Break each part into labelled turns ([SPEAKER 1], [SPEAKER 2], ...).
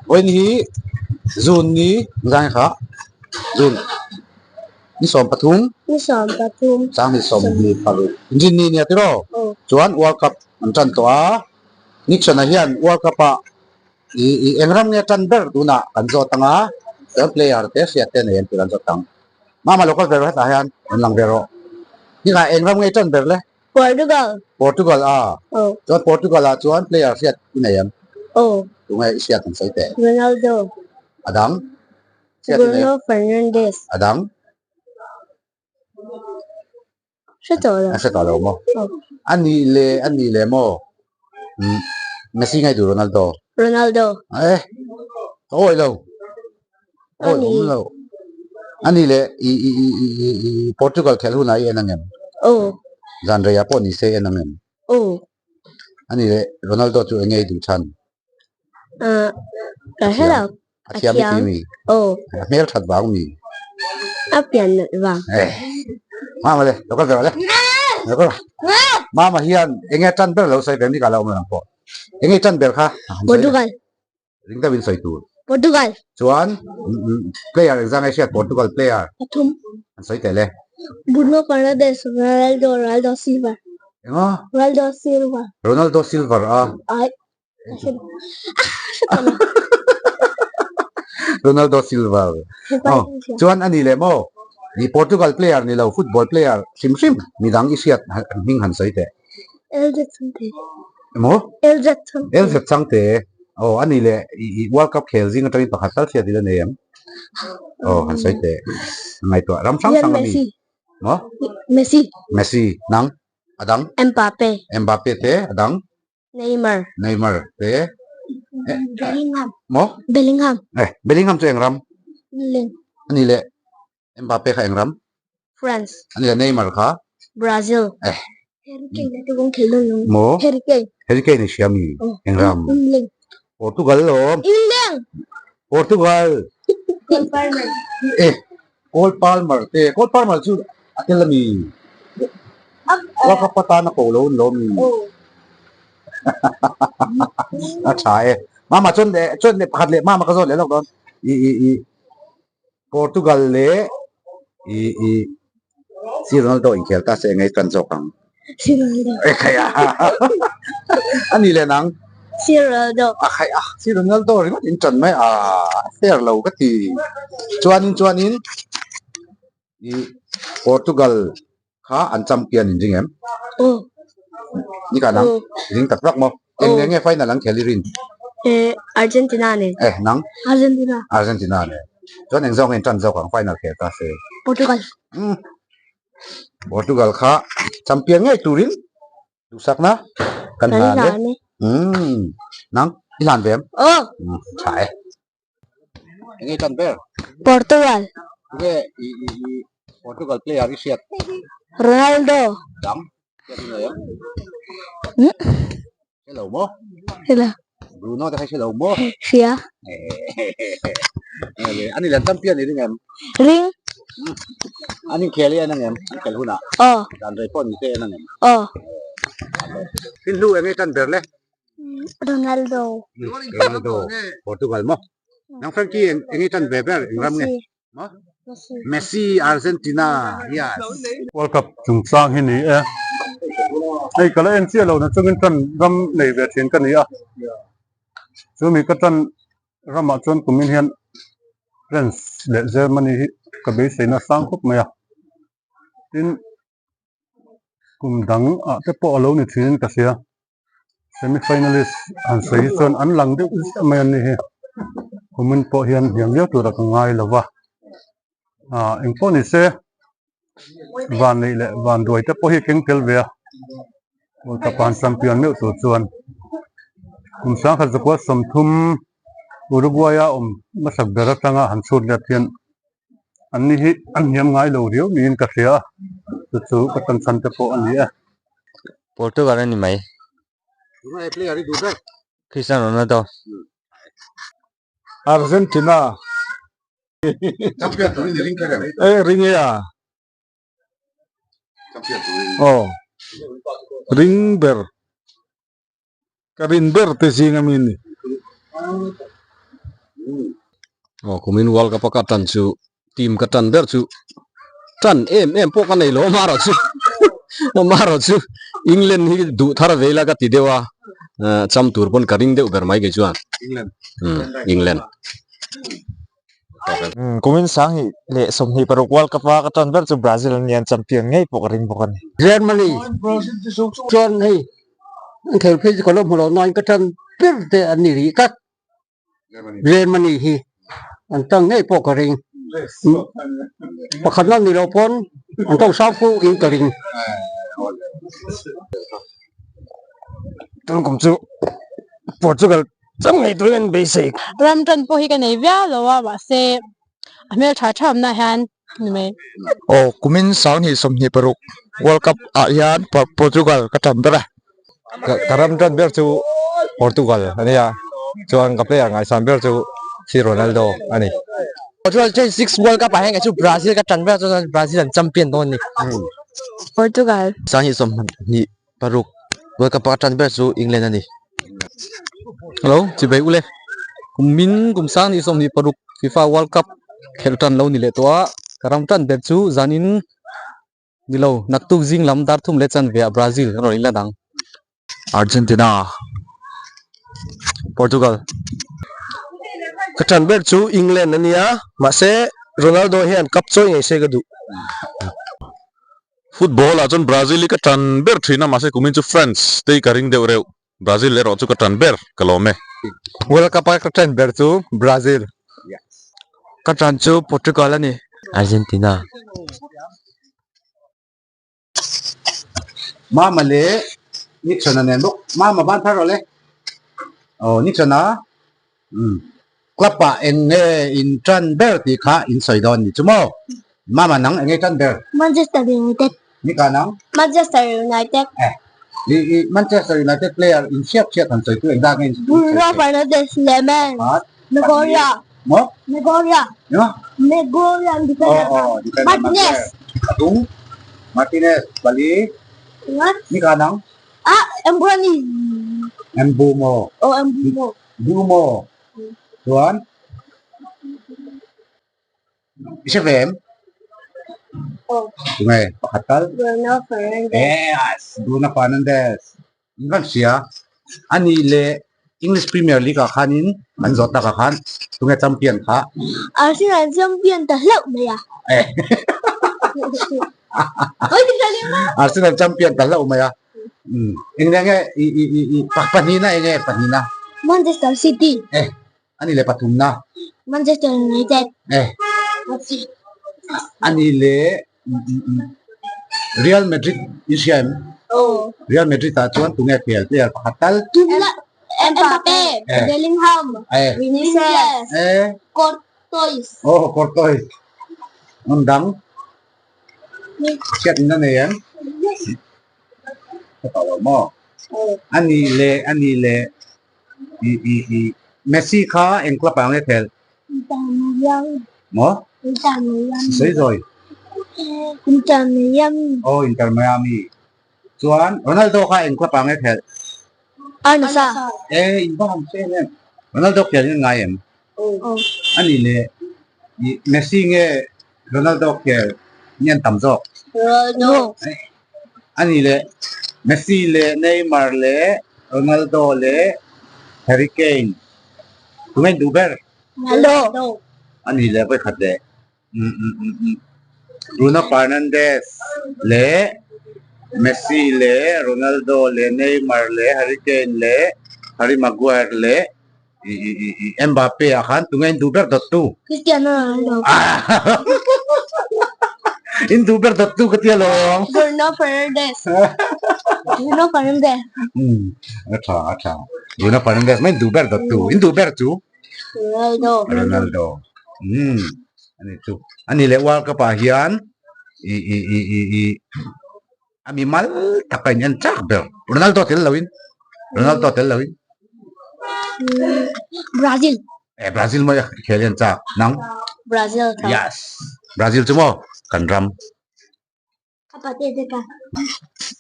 [SPEAKER 1] Vawiin hi June ni zai kha June ni 13
[SPEAKER 2] Ni 13.
[SPEAKER 1] Sang ni 26 Inrinni nia tiraw chuan World Cup an tan tawh a Nixon-a hian World Cup-ah i i eng ram nge tan ber tunah kan zawt ang a chuan player te hriat te nei an tih kan zawt ang Mama lo kal ve rawh hetah hian an lang ve rawh nikah eng ram nge tan ber le?
[SPEAKER 2] Portugal.
[SPEAKER 1] Portugal a?
[SPEAKER 2] Aw.
[SPEAKER 1] Chuan Portugal ah chuan player hriat i nei em?
[SPEAKER 2] Aw.
[SPEAKER 1] Tunge i hriat an sawi teh?
[SPEAKER 2] Ronaldo.
[SPEAKER 1] A dang? Hriat i nei em?
[SPEAKER 2] Bruno Fernandes.
[SPEAKER 1] A dang?
[SPEAKER 2] Hre tawh lo.
[SPEAKER 1] A hre tawh lo maw?
[SPEAKER 2] Aw.
[SPEAKER 1] A nih leh a nih leh maw? Messi ngai duh Ronaldo?
[SPEAKER 2] Ronaldo.
[SPEAKER 1] Eh, ka awih lo. Ka awih awm lo. A nih leh i i i i i i Portugal khelh hunah i en ang em?
[SPEAKER 2] Aw.
[SPEAKER 1] Zan reiah pawh ni se i en ang em?
[SPEAKER 2] Aw.
[SPEAKER 1] A nih leh Ronaldo chu eng nge i duh chhan?
[SPEAKER 2] Ah, ka hre lo.
[SPEAKER 1] A thiam i ti mi?
[SPEAKER 2] Aw.
[SPEAKER 1] A hmel that vang mi?
[SPEAKER 2] A pian nalh vang.
[SPEAKER 1] Eh. Mama le, lo kal ve rawh le. Lo kal. Mama hian eng nge tan ber lo sawi ve mi ka la awm lo nang pawh. Eng nge tan ber kha?
[SPEAKER 2] Portugal.
[SPEAKER 1] Ring deuh in sawi tur.
[SPEAKER 2] Portugal.
[SPEAKER 1] Chuan player engzah nge hriat Portugal player?
[SPEAKER 2] Pathum.
[SPEAKER 1] An sawi teh le.
[SPEAKER 2] Bruno Fernandes, Ronaldo, Ronaldo Silva.
[SPEAKER 1] Enga?
[SPEAKER 2] Ronaldo Silva.
[SPEAKER 1] Ronaldo Silva a.
[SPEAKER 2] Ai.
[SPEAKER 1] Ronaldo Silva. Oh, chuan ani le maw? Ni Portugal player ni lo football player hrim hrim midang i hriat hming han sawi teh.
[SPEAKER 2] LZ Changte.
[SPEAKER 1] Maw?
[SPEAKER 2] LZ Changte.
[SPEAKER 1] LZ Changte. Oh, ani le i World Cup khel zing atangin pakhat tal hriat ila nei em? Oh, han sawi teh. Ngaihtuah ram hrang hrang ami.
[SPEAKER 2] Messi.
[SPEAKER 1] Maw?
[SPEAKER 2] Messi.
[SPEAKER 1] Messi nang adang?
[SPEAKER 2] Mbappe.
[SPEAKER 1] Mbappe te adang?
[SPEAKER 2] Neymar.
[SPEAKER 1] Neymar te.
[SPEAKER 2] Bellingham.
[SPEAKER 1] Maw?
[SPEAKER 2] Bellingham.
[SPEAKER 1] Eh, Bellingham chu eng ram?
[SPEAKER 2] England.
[SPEAKER 1] Ani le Mbappe kha eng ram?
[SPEAKER 2] France.
[SPEAKER 1] Ani le Neymar kha?
[SPEAKER 2] Brazil.
[SPEAKER 1] Eh.
[SPEAKER 2] Harry Kane te kawng khel dawn lo.
[SPEAKER 1] Maw?
[SPEAKER 2] Harry Kane.
[SPEAKER 1] Harry Kane i hria mi? Eng ram?
[SPEAKER 2] England.
[SPEAKER 1] Portugal lawm.
[SPEAKER 2] England.
[SPEAKER 1] Portugal.
[SPEAKER 2] Cole Palmer.
[SPEAKER 1] Eh, Cole Palmer te. Cole Palmer chu a tel ami? World Cup atan a ko lo an lo mi? A tha e. Mama chuan leh chuan leh pakhat leh mama ka zawt leh lawk dawn. I i i Portugal leh i i si Ronaldo inkhel ta se engei tan zawk ang.
[SPEAKER 2] Si Ronaldo.
[SPEAKER 1] E khai a. Ani leh nang.
[SPEAKER 2] Si Ronaldo.
[SPEAKER 1] A khai a. Si Ronaldo ringawt in tan mai a fair lo ka ti. Chuanin chuanin i Portugal kha an champion in ring em?
[SPEAKER 2] Aw.
[SPEAKER 1] Ni ka nang? Ring tak tak maw? Eng nge nge final an khel i rin?
[SPEAKER 2] Eh, Argentina nen.
[SPEAKER 1] Eh, nang?
[SPEAKER 2] Argentina.
[SPEAKER 1] Argentina nen. Chuan eng zawk nge in tan zawk ang final khel ta se?
[SPEAKER 2] Portugal.
[SPEAKER 1] Hmm. Portugal kha champion ngei turin duhsakna kan hlan e. Hmm. Nang? I hlan ve em?
[SPEAKER 2] Aw.
[SPEAKER 1] Hmm, tha e. Eng nge tan ber?
[SPEAKER 2] Portugal.
[SPEAKER 1] Tunge i i i Portugal player i hriat?
[SPEAKER 2] Ronaldo.
[SPEAKER 1] Dang? Hriat i nei em?
[SPEAKER 2] Hmm?
[SPEAKER 1] Hre lo maw?
[SPEAKER 2] Hre lo.
[SPEAKER 1] Bruno te kha i hre lo maw?
[SPEAKER 2] Hria.
[SPEAKER 1] Ani lian champion i ring em?
[SPEAKER 2] Ring.
[SPEAKER 1] An inkhel i en ang em? An khel hunah?
[SPEAKER 2] Aw.
[SPEAKER 1] Dan rei pawh ni se en ang em?
[SPEAKER 2] Aw.
[SPEAKER 1] Thil hlu eng nge tan ber le?
[SPEAKER 2] Ronaldo.
[SPEAKER 1] Ronaldo. Portugal maw? Nang Frankie eng eng i tan ve ber eng ram nge? Maw?
[SPEAKER 2] Messi.
[SPEAKER 1] Messi Argentina. Yes.
[SPEAKER 3] World Cup chungchang hi ni e. Hei ka la en chiah lo na chungin tan ram nei ve thin ka ni a. Chumi ka tan ramah chuan kumin hian France leh Germany hi ka beiseina sang khawp mai a. Tin Kum dang ah te pawh a lo ni thin in ka hria. Semi finalist han sawi hi chuan an lang deuh ziah mai a ni hi. Kumin pawh hian hniam viau tura ka ngai lo va. Ah eng pawh ni se van neih leh van duai te pawh hi a keng tel ve a. World Cup ah han champion meuh tur chuan kum 1930 Uruguay a awm hmasak ber atanga han chhut let hian An ni hi an hniam ngai lo riau niin ka hria a, chu chu ka tan chhan te pawh a ni e.
[SPEAKER 4] Portugal a ni mai. Cristiano Ronaldo.
[SPEAKER 5] Argentina. E ring e a. Aw. Ring ber. Ka rin ber te zing ami ni.
[SPEAKER 6] Aw kumin World Cup a ka tan chu team ka tan ber chu tan em em pawh ka nei lo amaherawh chu amaherawh chu England hi duh thar ve ila ka ti deuh a cham tur pawn ka ring deuh ber mai kei chuan England.
[SPEAKER 7] Kumin Sanghnih leh 26 World Cup a ka tan ber chu Brazil an ni an champion ngei pawh ka ring bawk a ni.
[SPEAKER 8] Germany chuan hei an khel phei chu ka lo hmu lo nain ka tan ber te an ni rih tlat. Germany hi an tan ngei pawh ka ring. Pakhatna ni lo pawn an tawng sang fu in ka ring.
[SPEAKER 7] Tun kum chu Portugal Chang ngei turin an beisei.
[SPEAKER 9] Ram tan pawh hi ka nei viau lo a mahse a hmeltha tha awmna hian ni mai.
[SPEAKER 7] Aw kumin 2026 World Cup ah hian Portugal ka tan ber a. Ka ram tan ber chu Portugal a nia chuan ka player ngaihsan ber chu si Ronaldo a ni.
[SPEAKER 10] Portugal 26 World Cup ah hian kei chu Brazil ka tan ber a chuan Brazil an champion dawn a ni.
[SPEAKER 9] Portugal.
[SPEAKER 4] 2026 World Cup a tan ber chu England a ni.
[SPEAKER 6] Hello, chibei ule. Kum min kum 2026 FIFA World Cup khelh tan lo ni leh tawh a, ka ram tan ber chu zanin ni lo naktuk zing lam dar thum leh chanve ah Brazil an rawn inlan ang.
[SPEAKER 7] Argentina, Portugal.
[SPEAKER 10] Ka tan ber chu England a nia, mahse Ronaldo hian cup chawi ngei se ka duh.
[SPEAKER 11] Football ah chuan Brazil hi ka tan ber thin a mahse kumin chu France te hi ka ring deuh reuh. Brazil erawh chu ka tan ber ka lawm e.
[SPEAKER 7] World Cup a ka tan ber chu Brazil.
[SPEAKER 10] Ka tan chu Portugal a ni.
[SPEAKER 4] Argentina.
[SPEAKER 1] Mama leh Nixon-a nen bawk. Mama ban thar rawh le. Aw Nixon-a umm club ah eng nge in tan ber tih kha in sawi dawn ni chu maw? Mama nang eng nge tan ber?
[SPEAKER 2] Manchester United.
[SPEAKER 1] Nika nang?
[SPEAKER 2] Manchester United.
[SPEAKER 1] Eh i i Manchester United player in hriat hriat han sawi chu engzat nge in sawi
[SPEAKER 2] Bruno
[SPEAKER 1] theih?
[SPEAKER 2] Fernandes, Lehmann,
[SPEAKER 1] Pakhat,
[SPEAKER 2] Maguire.
[SPEAKER 1] Maw?
[SPEAKER 2] Maguire.
[SPEAKER 1] Eng a?
[SPEAKER 2] Maguire an defender
[SPEAKER 1] Aw aw defender
[SPEAKER 2] Martinez.
[SPEAKER 1] Maguire. Pathum, Martinez, pali.
[SPEAKER 2] What?
[SPEAKER 1] Nika nang?
[SPEAKER 2] Ah, Embrani.
[SPEAKER 1] Mbumo.
[SPEAKER 2] Oh, Mbumo.
[SPEAKER 1] Mbumo. Chuan i hre ve em?
[SPEAKER 2] Oh.
[SPEAKER 1] Tunge pakhat tal?
[SPEAKER 2] Bruno Fernandes.
[SPEAKER 1] Yes, Bruno Fernandes. In van hria. Ani leh English Premier League ah khanin an zawh takah khan tunge champion kha?
[SPEAKER 2] Arsenal champion ta hlauh mai a.
[SPEAKER 1] Eh. Arsenal champion ta hlauh mai a. Umm eng nge i i i i pahnihna eng nge pahnihna?
[SPEAKER 2] Manchester City.
[SPEAKER 1] Eh ani leh pathumna.
[SPEAKER 2] Manchester United.
[SPEAKER 1] Eh ani leh Real Madrid i hria em?
[SPEAKER 2] Aw.
[SPEAKER 1] Real Madrid ah chuan tunge khel player pakhat tal?
[SPEAKER 2] Tunla Mbappe,
[SPEAKER 1] Eh.
[SPEAKER 2] Bellingham,
[SPEAKER 1] Eh.
[SPEAKER 2] Vinicius,
[SPEAKER 1] Eh.
[SPEAKER 2] Courtois.
[SPEAKER 1] Oh Courtois. Hmun dang. Hriat in a nei em? Ka tawh lo maw? A nih leh a nih leh i i i Messi kha eng club ah nge khel? Maw? Sawi zawi.
[SPEAKER 2] Inter Miami.
[SPEAKER 1] Aw Inter Miami. Chuan Ronaldo kha eng club ah nge khel?
[SPEAKER 2] Al-Nassr.
[SPEAKER 1] Eh in va han hre em em. Ronaldo khel in ngai em?
[SPEAKER 2] Aw.
[SPEAKER 1] A nih leh i Messi nge Ronaldo khel ni an tam zawk?
[SPEAKER 2] Ronaldo.
[SPEAKER 1] A nih leh Messi leh Neymar leh Ronaldo leh Harry Kane tunge in duh ber?
[SPEAKER 2] Ronaldo.
[SPEAKER 1] A nih leh vawikhat leh Bruno Fernandes leh Messi leh Ronaldo leh Neymar leh Harry Kane leh Harry Maguire leh Mbappe ah khan tunge in duh ber dawt tu?
[SPEAKER 2] Cristiano Ronaldo.
[SPEAKER 1] In duh ber dawt tu ka tia lawm.
[SPEAKER 2] Bruno Fernandes. Bruno Fernandes.
[SPEAKER 1] A tha a tha. Bruno Fernandes mai in duh ber dawt tu. In duh ber chu?
[SPEAKER 2] Ronaldo.
[SPEAKER 1] Ronaldo. Ani chu. Ani leh World Cup ah hian i i i i i a mi mal tak a in en chak ber. Ronaldo tel lo in. Ronaldo tel lo in.
[SPEAKER 2] Brazil.
[SPEAKER 1] Eh Brazil mai khel hian chak. Nang?
[SPEAKER 2] Brazil.
[SPEAKER 1] Yes. Brazil chu maw? Kan ram.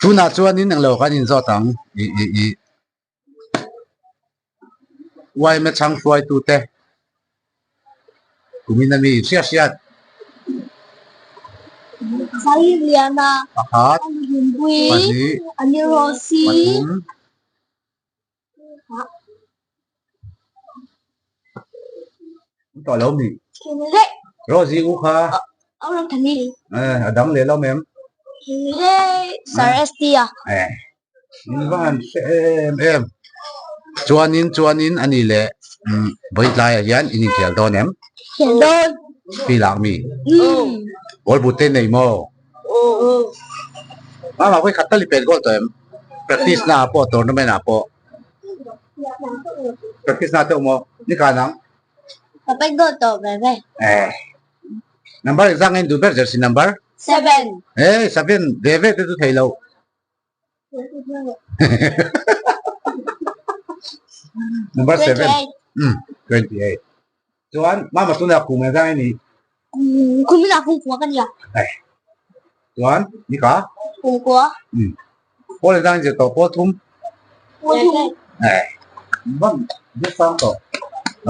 [SPEAKER 1] Tunah chuanin englo kan inzawt ang i i i. YMA chhang hruaitute kumin ami hriat hriat. Pakhat, pahnih, pathum. Tawh lo mi. Rosie u kha. A dang leh lo mem. Eh. In va han hre em em. Chuanin chuanin a ni leh vawitlaiah hian in inkhel dawn em?
[SPEAKER 2] Khel dawn.
[SPEAKER 1] Pi lak mi. Ball but te nei maw? Mama vawi khat tal i pet goal tawh em? Practice na ah pawh tournament ah pawh. Practice na te awm maw? Ni khan ang.
[SPEAKER 2] Ka pet goal tawh ve ve.
[SPEAKER 1] Eh. Number engzah nge in duh ber jersey number?
[SPEAKER 2] Seven.
[SPEAKER 1] Eh seven ve ve te chu thei lo. Number 7. Mm, 28. Chuan, mama tuna kum engzah nge ni?
[SPEAKER 2] Kum ina kum kua ka nia.
[SPEAKER 1] Eh. Chuan, ni ka?
[SPEAKER 2] Kum kua.
[SPEAKER 1] Mm. Pawl engzah nge zir tawh? Pawl thum.
[SPEAKER 2] Pawl thum.
[SPEAKER 1] Eh. Bang, zir sang tawh.